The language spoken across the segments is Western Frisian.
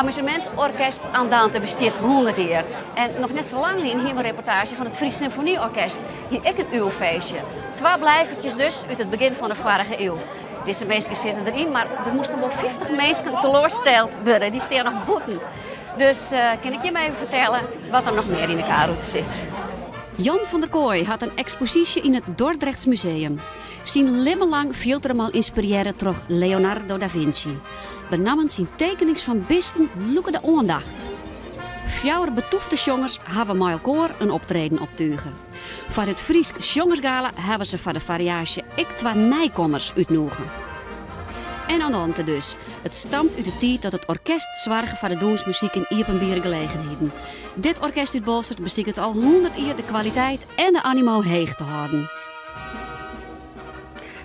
Amusementsorkest Andante bestiet 100 jier. En noch net sa lang lyn hiene we in reportaazje fan it Fries Symfonieorkest. Hie ek in iuwfeestje. Twa blijvertjes dus út it begjin fan de foarige iuw. Dizze minsken sitte deryn, mar der moasten wol 50 minsken teloarsteld wurde. Dy stean noch bûten. Dus kin ik jim even fertelle wat der noch mear yn de K-rûte sit. Jan van der Kooi hat in eksposysje yn it Dordrechts Museum. Syn libben lang fielt er him al ynspirearre troch Leonardo da Vinci. Benammen syn tekenings fan bisten lûke de oandacht. Fjouwer betûfte sjongers hawwe mei elkoar in optreden optuge. Foar it Frysk Sjongersgala hawwe se foar de fariaasje ek twa nijkommers útnûge. En Andante dus. It stamt út de tiid dat it orkest soarge foar de dûnsmuzyk yn iepenbiere gelegenheden. Dit orkest út Boalsert besiket al hûndert jier de kwaliteit en de animo heech te hâlden.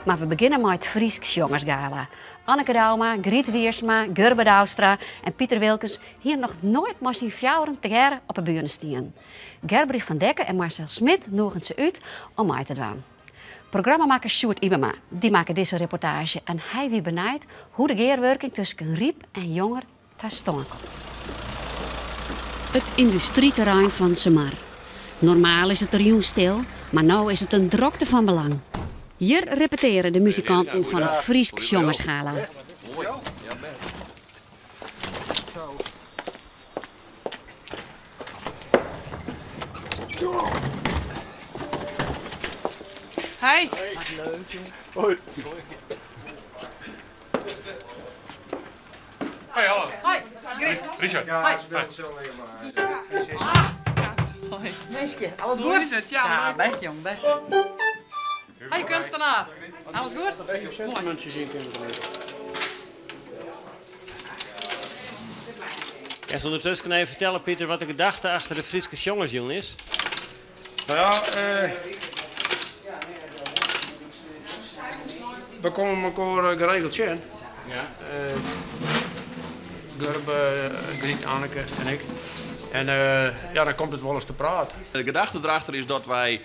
Mar we begjinne mei it Frysk Sjongersgala. Anneke Douma, Griet Wiersma, Gurbe Douwstra en Piter Wilkens hiene noch noait mei syn fjouweren tegearre op 'e bühne stien. Gerbrich van Dekken en Marcel Smit nûgen se út om mei te dwaan. Programmamakker Sjoerd Ybema dy makke dizze reportaazje en hy wie benijd hoe't de gearwurking tusken ryp en jonger ta stân komt. It yndustryterrein fan Sumar. Normaal is it der jûn stil, mar no is it in drokte fan belang. Hjir repeteare de muzikanten fan it Frysk Sjongersgala. Hi. Hoi. Hoi, hallo. Hoi, Griet. Richard. Hoi. Ah, skat. Hoi. Minske, alles Hoe goed? is it? Ja, Ja, leuk. bêst jong, bêst. Hoi, kunstenaar. Alles goed? Moai. Kinst ûndertusken even fertelle, Pieter, wat de gedachte achter de Fryske Sjongersjûn is? No ja, we komme mekoar geregeld tsjin. Ja. Gurbe, Griet, Anneke en ik. En ja, dan komt it wolris te praat. De gedachte derachter is dat wy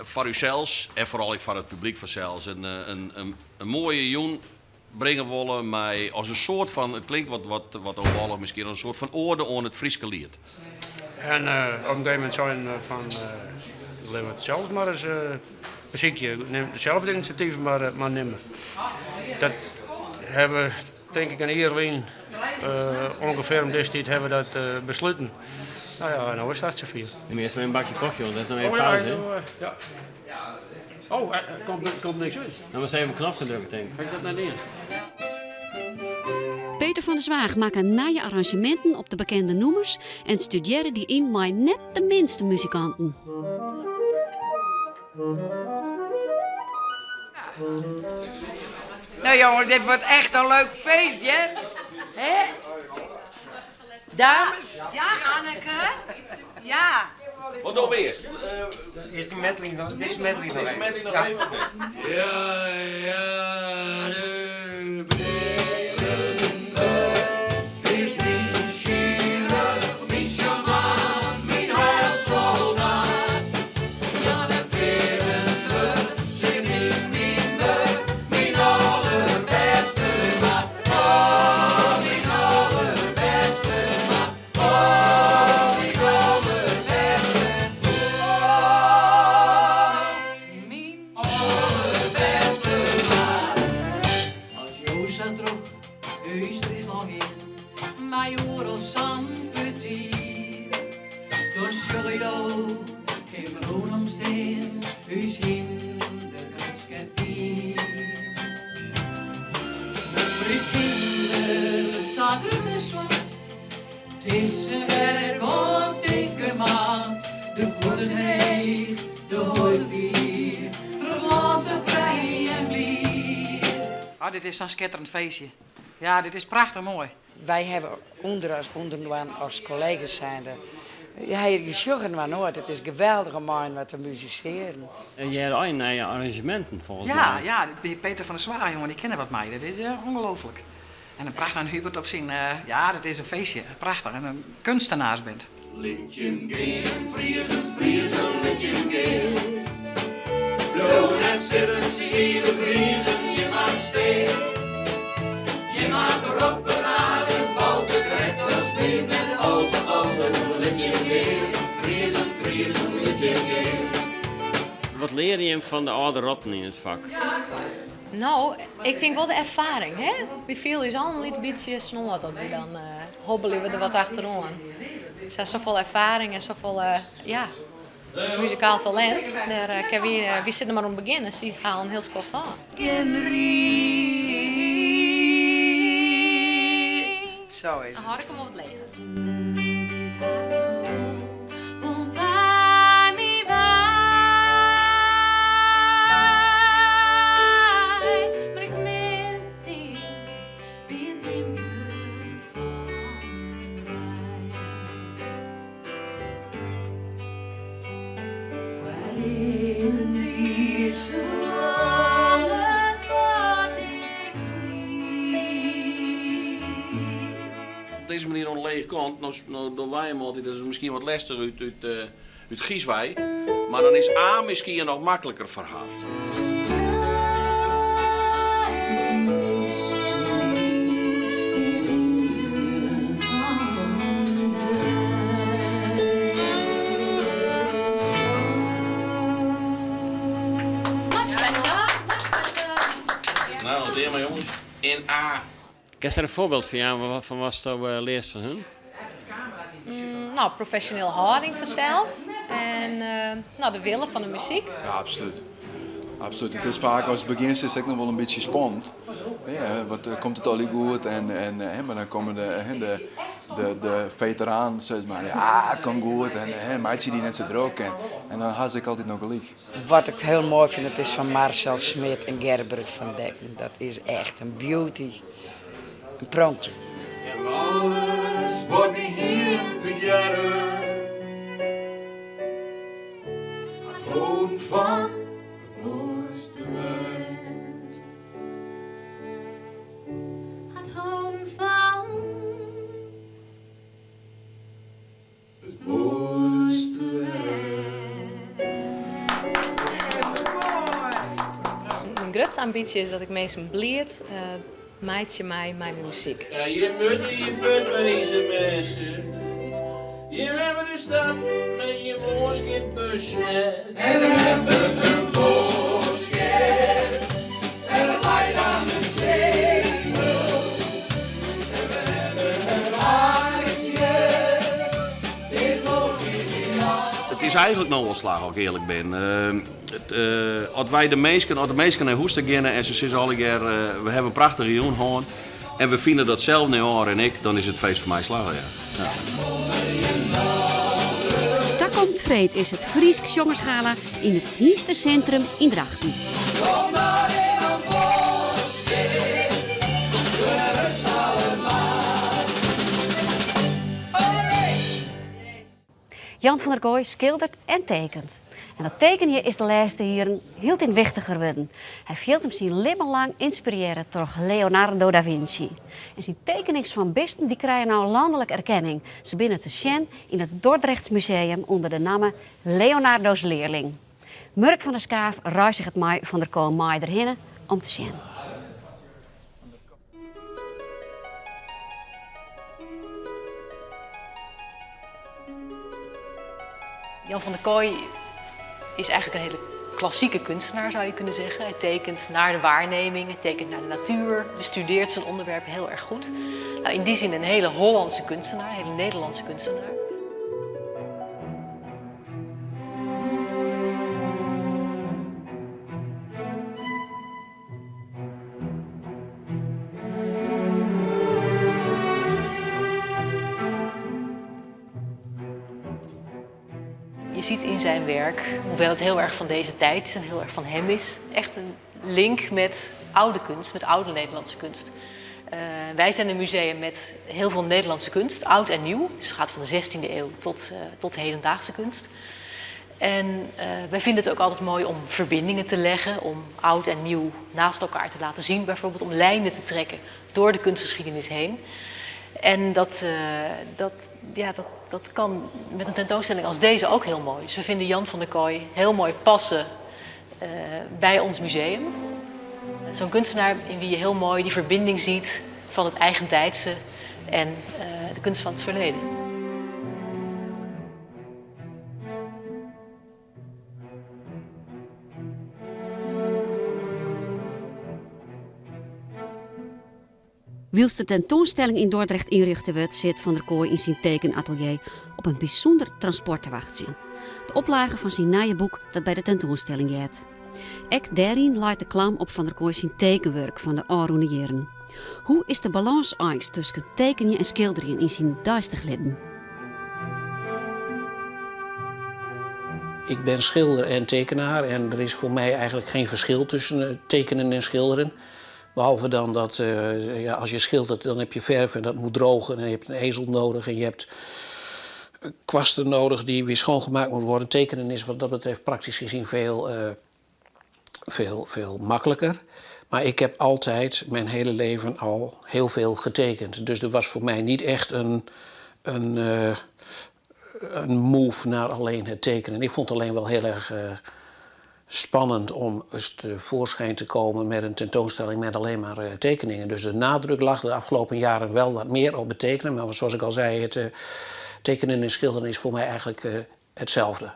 foar ússels en foaral ek foar it publyk fansels in, in, in moaie jûn bringe wolle mei as in soart fan, it klinkt wat, wat, wat ôfballich miskien, as in soart fan oade oan it Fryske liet. En op in gegeven momint seinen we fan, litte we it sels mar ris besykje, sels it inisjatyf mar nimme. Dat hawwe we tink ik in jier lyn, ûngefear om dizze tiid, hawwe we dat besluten. No ja, en no is it safier. Nim earst mar even in bakje kofje, want dat is no even pauze. Oh ja, ja. Oh, er komt niks út. Dan moatst even op in knopke drukke, tink ik. Ha ik dat net dien? Peter van der Zwaag makke nije arranzjeminten op de bekende nûmers en studearre dy yn mei net de minste muzikanten. Nou jongens, dit wordt echt een leuk feest, hè? Hè? Dames? Ja, Anneke. Ja. Wat dogge we earst? Is dy medley noch, dizze medley noch Dizze medley noch even? Oké. Ja, ja, de As jo sa troch ús Fryslân gean, mei oeral sa'n fertier, dan sjogge jo gjin rûnom stean, ús hynder grutsk en fier. Frysk hynder sa grut en swart, 't is in werk oan tinke moat. De fuotten heech, de holle fier, troch it lân sa frij en blier. Ah, dit is sa'n skitterend feestje. Ja, dit is prachtich moai. Wy hawwe ûnder ûnderinoar as kollega's zijnde, ja, je sjogge inoar noait. It is geweldich om mei-inoar te musisearjen. En je hawwe allegear nije arranzjeminten folgens Ja, my. ja, Peter van der Zwaag, jonge, dy kin der wat mei. Dat is ongelooflik. En in prachtich en Hubert op syn, ja, dat is in feestje. Prachtich. En in kunstenaarsband. Lit jim gean, Friezen, Friezen, lit jim gean. Bliuw net sitten, stive Friezen, jim moat stean. Jim moat roppe, raze, balke, krekt as Wat leare jim fan de âlde rotten yn it fak? No, ik tink wol de erfaring, hè? Wy fiele ús al in lyts bytsje snoad dat wy dan hobbelje we der wat achteroan. Se ha safolle erfaring en safolle, ja, muzikaal talint. Dêr kinne wy, wy sitte mar oan it begjin en sy ha al in hiel skoft hân. Zo is Dan het. hâld ik him op it leechst. Op dizze manier oan de lege kant, no, no dogge wy him altyd, dat is miskien wat lestich út, út, eh, út Gies wei, mar dan is A miskien noch makliker foar har. Nou, notear mar jonges, in A. Kinst dêr in foarbyld fan jaan fan watsto learst fan hun? No, profesjonele hâlding fansels en no, de wille fan de muzyk. Ja, absolút. Absolút. It is faak as it begjint is it ek noch wol in bytsje spannend. Ja, wat komt it allegear goed en, en hè, mar dan komme de, hè, de, de, de feteranen sis mar, ja, it komt goed en hè, meitsje dy net sa drok en, en dan ha se ek altyd noch gelyk. Wat ik hiel moai fyn, dat is fan Marcel Smit en Gerbrich van Dekken. Dat is echt in beauty. In pronkje. En alles wat we hienen tegearre hat holden fan it moaiste west. Hat holden fan. It moaiste Myn grutste ambysje is dat ik minsken bliid meitsje mei myn muzyk. Ja, je moeten je fut wezen, mensen. Je hebben de stad met je moorskip besmet. En we hebben een buorskip en it leit oan de singel. En we hawwe in arkje, is ons ideaal. It is eigenlik no al slagge, as ik earlik bin. As wy de minsken, as de minsken nei hûs ta geane en se sizze allegear, we hawwe in prachtige jûn hân en we fine dat sels nei ôfrin ek, dan is it feest foar my slagge, ja. Ja. Takomt freed is it Frysk Sjongersgala yn it Hynstesintrum yn Drachten. Jan van der Kooi skildert en tekent. En dat tekenjen is de lêste jierren hieltyd wichtiger wurden. Hy fielt him syn libben lang ynspirearre troch Leonardo da Vinci. En syn tekenings fan bisten dy krije no lanlik erkenning. Se binne te sjen yn it Dordrechts Museum ûnder de namme Leonardo's Leerling. Murk van der Schaaf reizget mei Van der Kooi mei derhinne om te sjen. Jan van der Kooi is eigenlijk een hele klassieke kunstenaar, zou je kunnen zeggen. Hij tekent naar de waarneming, hij tekent naar de natuur, bestudeert zijn onderwerp heel erg goed. Nou, in die zin een hele Hollandse kunstenaar, een hele Nederlandse kunstenaar. Je ziet in zijn werk, hoewel het heel erg van deze tijd is en heel erg van hem is, echt een link met oude kunst, met oude Nederlandse kunst. Uh, wij zijn een museum met heel veel Nederlandse kunst, oud en nieuw. Dus het gaat van de 16e eeuw tot, uh, tot hedendaagse kunst. En uh, wij vinden het ook altijd mooi om verbindingen te leggen, om oud en nieuw naast elkaar te laten zien, bijvoorbeeld om lijnen te trekken door de kunstgeschiedenis heen. En dat, uh, dat, ja, dat, dat kan met een tentoonstelling als deze ook heel mooi. Dus we vinden Jan van der Kooi heel mooi passen uh, bij ons museum. Zo'n kunstenaar in wie je heel mooi die verbinding ziet van het eigentijdse en uh, de kunst van het verleden. Wylst de tentoanstelling yn Dordrecht ynrjochte wurdt, sit Van der Kooi yn syn tekenatelier op in bysûnder transport te wachtsjen. De oplage fan syn nije boek dat by de tentoanstelling heart. Ek dêryn leit de klam op Van der Kooi syn tekenwurk fan de ôfrûne jierren. Hoe is de balâns eins tusken tekenjen en skilderjen yn syn deistich libben? Ik ben schilder en tekenaar en er is voor mij eigenlijk geen verschil tussen eh, tekenen en schilderen. Behalve dan dat uh, ja, als je schildert, dan heb je verf en dat moet drogen. En je hebt een ezel nodig en je hebt kwasten nodig die weer schoongemaakt moeten worden. Tekenen is wat dat betreft praktisch gezien veel, uh, veel, veel makkelijker. Maar ik heb altijd mijn hele leven al heel veel getekend. Dus er was voor mij niet echt een, een, uh, een move naar alleen het tekenen. Ik vond het alleen wel heel erg uh, spannend om eens tevoorschijn te komen met een tentoonstelling met alleen maar uh, tekeningen. Dus de nadruk lag de afgelopen jaren wel wat meer op het tekenen. Maar zoals ik al zei, het uh, tekenen en schilderen is voor mij eigenlijk uh, hetzelfde.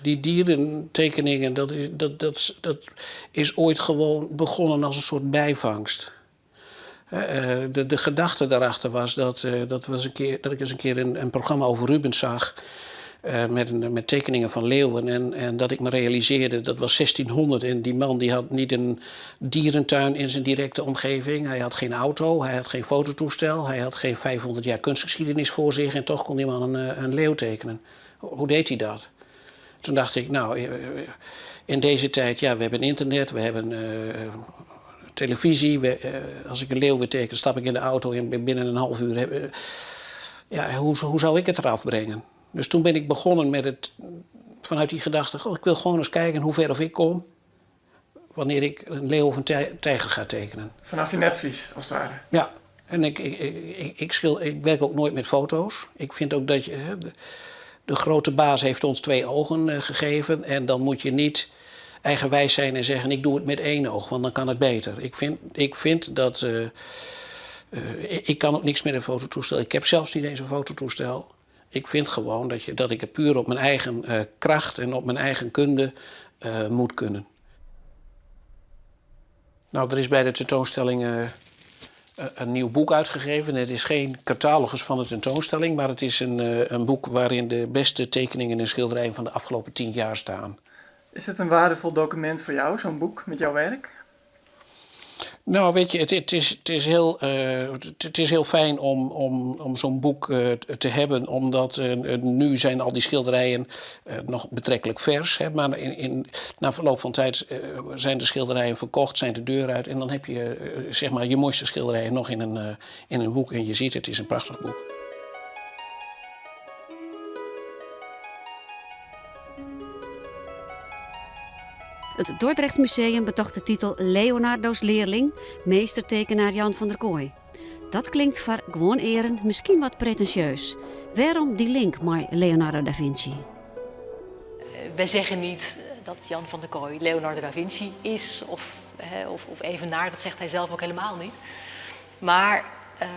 Die dierentekeningen, dat is, dat, dat, dat is ooit gewoon begonnen als een soort bijvangst. De, de gedachte daarachter was dat, dat, was een keer, dat ik eens een keer een, een programma over Rubens zag. Uh, met, met tekeningen van leeuwen. En, en dat ik me realiseerde, dat was 1600 en die man die had niet een dierentuin in zijn directe omgeving. Hij had geen auto, hij had geen fototoestel, hij had geen 500 jaar kunstgeschiedenis voor zich. En toch kon die man een, een leeuw tekenen. Hoe deed hij dat? Toen dacht ik, nou, in deze tijd, ja, we hebben internet, we hebben uh, televisie. We, uh, als ik een leeuw wil tekenen, stap ik in de auto en binnen een half uur. Heb, ja, hoe, hoe zou ik het eraf brengen? Dus toen ben ik begonnen met het, vanuit die gedachte, oh, ik wil gewoon eens kijken hoe ver of ik kom wanneer ik een leeuw of een tijger ga tekenen. Vanaf je netvlies, als het ware? Ja, en ik, ik, ik, ik, schil, ik werk ook nooit met foto's. Ik vind ook dat je, de, de grote baas heeft ons twee ogen uh, gegeven en dan moet je niet eigenwijs zijn en zeggen ik doe het met één oog, want dan kan het beter. Ik vind, ik vind dat. Uh, uh, ik kan ook niks met een fototoestel. Ik heb zelfs niet eens een fototoestel. Ik vind gewoon dat, je, dat ik het puur op mijn eigen uh, kracht en op mijn eigen kunde uh, moet kunnen. Nou, er is bij de tentoonstelling uh, een nieuw boek uitgegeven. Het is geen catalogus van de tentoonstelling, maar het is een, een boek waarin de beste tekeningen en schilderijen van de afgelopen tien jaar staan. Is het een waardevol document voor jou, zo'n boek met jouw werk? Nou, weet je, het, het, is, het, is, heel, uh, het, is heel fijn om, om, om zo'n boek uh, te hebben, omdat uh, nu zijn al die schilderijen nog betrekkelijk vers. Hè, maar in, in, na verloop van tijd zijn de schilderijen verkocht, zijn de deur uit. En dan heb je zeg maar je mooiste schilderijen nog in een, in een boek. En je ziet, het is een prachtig boek. Het Dordrecht Museum betocht de titel Leonardo's leerling, meestertekenaar Jan van der Kooi. Dat klinkt foar guon earen miskien wat pretentieus. Wêrom dy link mei Leonardo da Vinci? Wij zeggen niet dat Jan van der Kooi Leonardo da Vinci is of, of, of even naar, dat zegt hij zelf ook helemaal niet. Maar uh,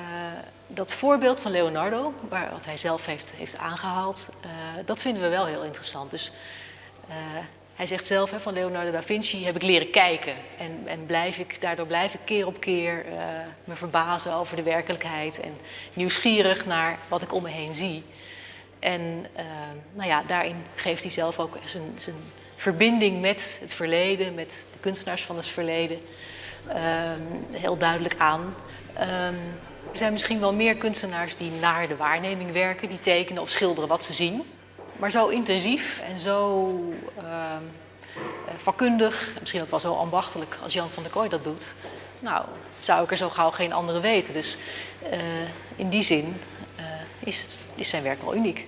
dat voorbeeld van Leonardo, waar, wat hij zelf heeft, heeft aangehaald, uh, dat vinden we wel heel interessant. Dus uh, hij zegt zelf, hè, van Leonardo da Vinci heb ik leren kijken. En, en blijf ik, daardoor blijf ik keer op keer uh, me verbazen over de werkelijkheid. En nieuwsgierig naar wat ik om me heen zie. En uh, nou ja, daarin geeft hij zelf ook zijn, zijn verbinding met het verleden, met de kunstenaars van het verleden, uh, heel duidelijk aan. Um, er zijn misschien wel meer kunstenaars die naar de waarneming werken, die tekenen of schilderen wat ze zien. Maar zo intensief en zo uh, vakkundig, misschien ook wel zo ambachtelijk als Jan van der Kooi dat doet, nou, zou ik er zo gauw geen andere weten. Dus uh, in die zin uh, is, is zijn werk wel uniek.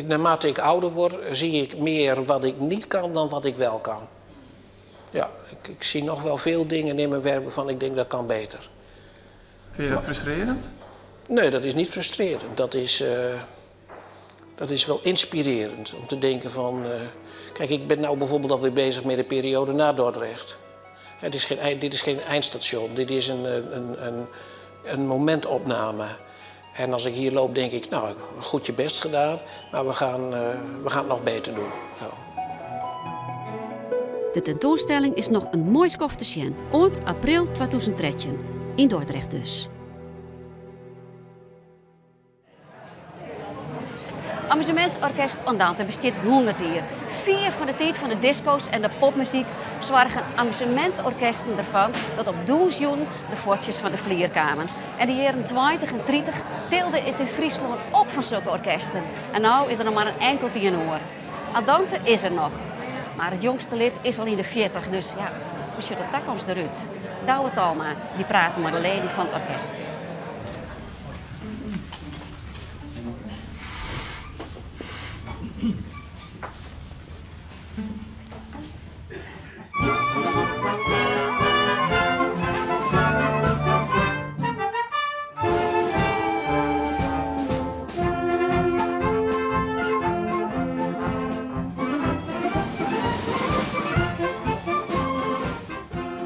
Naarmate ik ouder word, zie ik meer wat ik niet kan dan wat ik wel kan. Ja, ik, ik zie nog wel veel dingen in mijn werk waarvan ik denk dat kan beter. Vind je dat frustrerend? Nee, dat is niet frustrerend. Dat is, uh, dat is wel inspirerend om te denken van... Uh, kijk, ik ben nou bijvoorbeeld alweer bezig met de periode na Dordrecht. Het is geen, dit is geen eindstation, dit is een, een, een, een momentopname. En als ik hier loop, denk ik, nou, goed je best gedaan, maar we gaan, uh, we gaan het nog beter doen. Zo. De tentoanstelling is noch in moai skoft te sjen, oant april 2013, yn Dordrecht dus. Amusementsorkest Andante bestiet 100 jier. Fier foar de tiid fan de disko's en de popmuzyk soargen amusementsorkesten derfoar dat op dûnsjûnen de fuotsjes fan de flier kamen. En de jierren 20 en 30 tilde it yn Fryslân op fan sokke orkesten. En no is der noch mar in inkeld ien oer. Andante is der noch. Mar it jongste lid is al yn de 40, dus ja, hoe sjocht de takomst derút? Douwe Talma, dy prate mei de leden fan it orkest.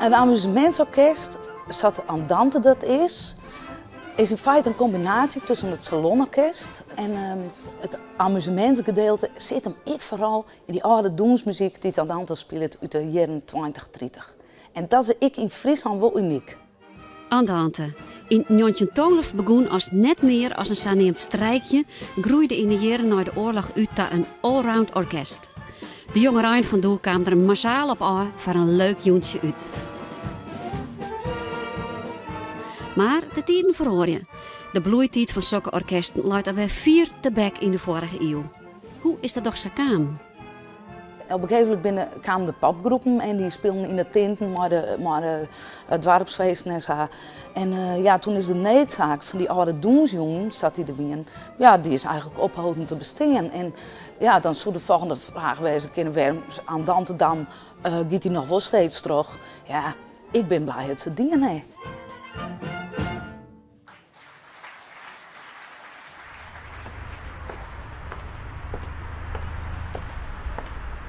It amusementsorkest, sa't Andante dat is, is yn feite in kombinaasje tusken it salonorkest en it amusementsgedeelte sit him ek foaral yn dy âlde dûnsmuzyk dy't Andante spilet út de jierren 20, 30. En dat is ek yn Fryslân wol unyk. Andante, yn 1912 begûn as net mear as in saneamd strijkje, groeide yn de jierren nei de oarloch út ta in allround orkest. De jongerein fan doe kaam der massaal op ôf foar in leuk jûntsje út. Mar de tiden feroarje. De bloeitiid fan sokke orkesten leit alwer fier tebek yn de foarige iuw. Hoe is dat dochs sa kaam? Op in gegeven momint kamen de popgroepen en dy spilen yn de tinten mei de, mei de doarpsfeesten en sa. En ja, toen is de needsaak fan dy âlde dûnsjûnen, sa't dy der wienen, ja, dy is eigentlik opholden te bestean. En ja, dan soe de folgjende fraach wêze kinne, wêrom Andante dan, giet dy noch wol steeds troch? Ja, ik bin blij dat se it dien ha.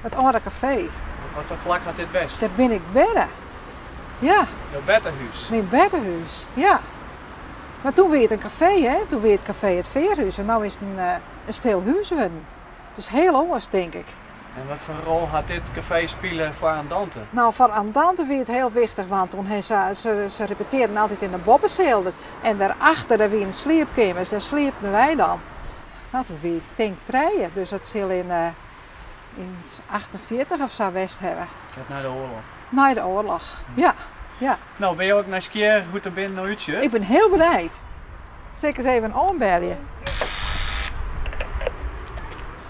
It âlde kafee. Wat foar plak hat dit west? Dêr bin ik berne. Ja. Jo bertehûs? Myn bertehûs, ja. Mar toen wie it in kafee, hè? Toen wie it kafee it Fearhûs en no is it in stil hûs wurden. It is hiel oars, tink ik. En wat foar rol hat dit kafee spile foar Andante? No, foar Andante wie it hiel wichtich, want toen he se, se, se repetearden altyd yn de boppeseal. En dêrachter, dêr wienen sliepkeamers, dêr sliepten wy dan. No, toen wie ik tink trije, dus dat sil yn, yn 48 of sa west hawwe. Krekt nei de oarloch? Nei de oarloch, ja. ja. No, binne jo ek nijsgjirrich hoe't it der binnen no útsjocht? Ik bin hiel benijd. Sil ik ris even oanbelje?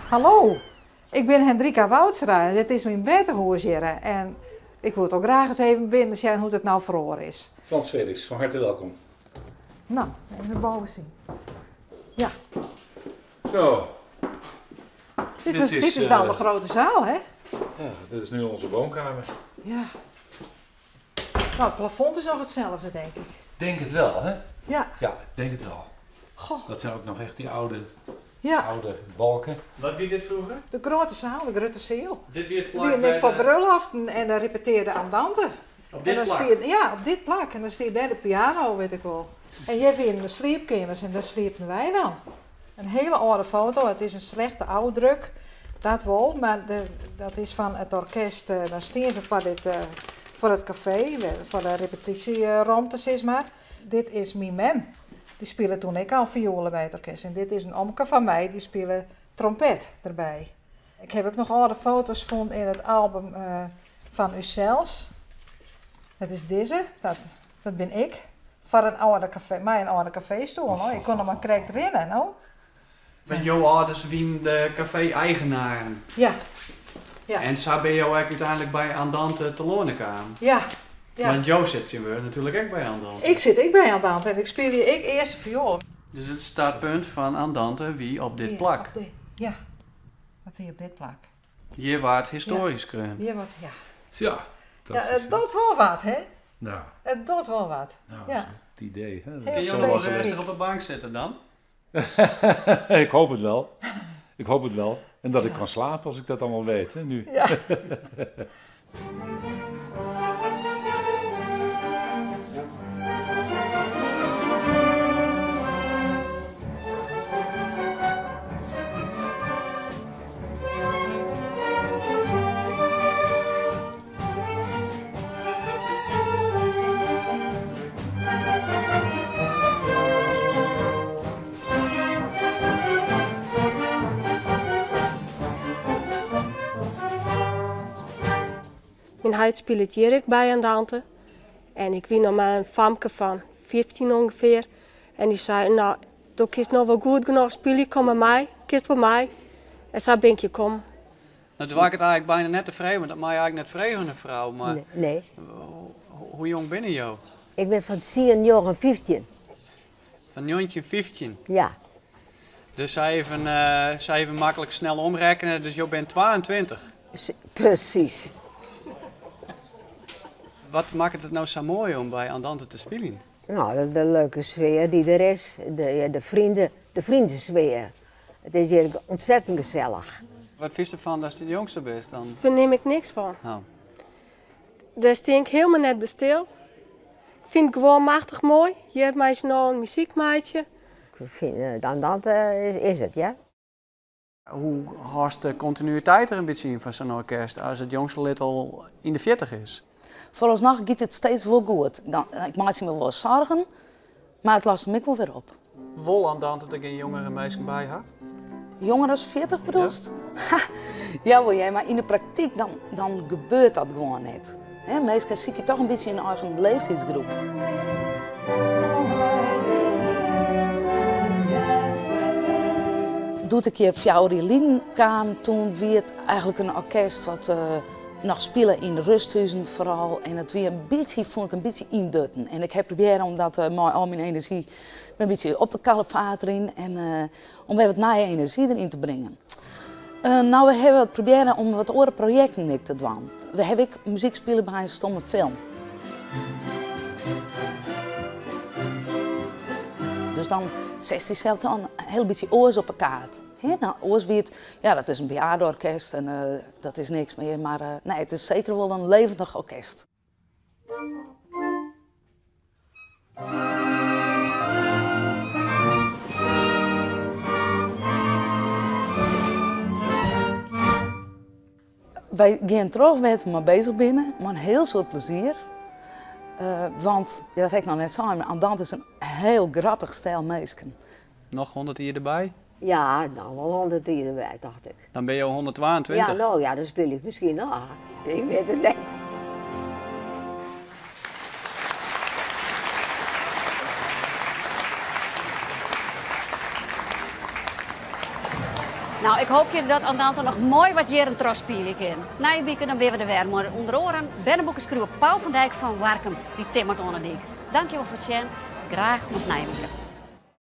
Hallo, ik bin Hendrika Woudstra en dit is myn bertehûs hjir en ik woe toch graach ris even binnen sjen hoe't it no feroare is. Frans Felix, fan herte welkom. No, even boven sjen. Ja. Zo. Dit, is, dit is dan de grote zaal, hè? Ja, dit is nu onze woonkamer. Ja. Nou, het plafond is nog hetzelfde, denk ik. Denk het wel, hè? Ja. Ja, denk het wel. Goh. Dat zijn ook nog echt die oude, ja. oude balken. Wat wie dit froeger? De grote zaal, de grutte seal. Dit wie it plak Wie foar brulloften en dan repetearde Andante. Op dit en dan plak? Stiet, ja, op dit plak. En dan stiet dêr de piano, wit ik wol. En hjir wienen de sliepkeamers en dêr sliepten wy dan. In hiele âlde foto, it is in slechte ôfdruk, dat wol, mar de, dat is fan it orkest. Dan stean se foar, dit, foar it kafee, foar de repetysjeromte, sis mar. Dit is myn mem, dy spile toen ek al fioele by it orkest. En dit is in omke fan my, dy spile trompet derby. Ik haw ek noch âlde foto's fûn yn it album fan ússels. Dat is dizze, dat, dat bin ik. Foar in âlde kafee, mei in âlde kafeestoel. No. Ik kon noch mar krekt rinne, no. Want jo âlders wienen de kafee-eigenaren. Ja. ja. En sa binne jo ek úteinlik by Andante telâne kaam. Ja. ja. Want jo sit tsjintwurdich natuerlik ek by Andante. Ik sit ek by Andante en ik spylje ek earste fioel. Dus it startpunt fan Andante wie op dit plak? Op dit, ja, dat wie op dit plak. Hjir waard histoarje skreaun. Hjir waard, ja. Tja, dat ja, is it docht wol wat, hè? Nou. It docht wol wat. Nou, ja. het idee, hè? Kinne jo wol rêstich op 'e bank sitte dan? Ik hoop it wel. Ik hoop it wel. En dat ik kan slapen als ik dat allemaal weet, hè, nu. Ja. Myn heit spilet hjir ek by Andante. En ik wie noch mar in famke fan 15 ûngefear. En dy sei, no, do kinst no wol goed genôch spylje, kom mar mei, kinst wol mei. En sa bin ik hjir kommen. No doar ik it eigentlik byna net te freegjen, want dat mei je eigentlik net freegje oan in frou, mar Nee. hoe jong binne jo? Ik bin fan 1915. Fan 1915? Ja. Dus sa even, sa even maklik snel omrekkene, dus jo binne 22? Presys. Wat makket it no sa moai om by Andante te spyljen? No, de, de leuke sfear dy't der is, de, de, vrienden, de vriendensfear. It is hjir ontzettend gesellich. Wat fynst derfan datst de jongste bist dan? Fernim ik niks fan. Oh. Dêr stean ik hielendal net by stil. Ik fyn it gewoan machtich moai, hjir mei syn allen muzyk meitsje. Ik fyn dan dat is it, ja. Hoe hâldst de kontinuïteit der in bytsje yn fan sa'n orkest as it jongste lid al yn de 40 is? Foaralsnoch giet it steeds wol goed. Dan, ik meitsje my wol soargen, mar it lost him ek wol wer op. Wol Andante der gjin jongere minsken by ha? Jonger as 40 bedoelst? Ja. Jawol hear, mar yn de praktyk dan, dan gebeurt dat gewoan net. Hè, minsken sykje toch in bytsje in eigen leeftiidsgroep. Doe't ik hjir 4 jier lyn kaam, toen wie it eigentlik in orkest wat noch spile yn rusthuzen foaral. En it wie in bytsje, fûn ik in bytsje yndutten. En ik ha probearre om dat mei al myn enerzjy in bytsje op te kalefaterjen en om wer wat nije enerzjy deryn te bringen. No, we hawwe wat probearre om wat oare projekten ek te dwaan. We hawwe ek muzyk spile by in stomme film. Dus dan setst dysels dan in hiel bytsje oars op 'e kaart. Hè? No, oars wie it, ja, dat is in bejaardeorkest en dat is niks mear, mar nee, it is seker wol in levendig orkest. Wy gean troch wêr't we mei bezich binne, mei in hiel soad plezier. Want, ja, dat ha ik noch net sein, mar Andante is in hiel grappich stel minsken. Noch 100 jier derby? Ja, noch wol 100 jier derby, tocht ik. Dan binne jo 122. Ja, no ja, dan spylje ik miskien noch. Ik wit it net. No, ik hoopje dat Andante noch moai wat jierren trochspylje kin. Nije wike dan binne we der wer mei ûnder oaren berneboekeskriuwer Paul van Dijk fan Warkum, dy't timmert oan 'e dyk. Dankjewol foar it sjen. Graach oant nije wike.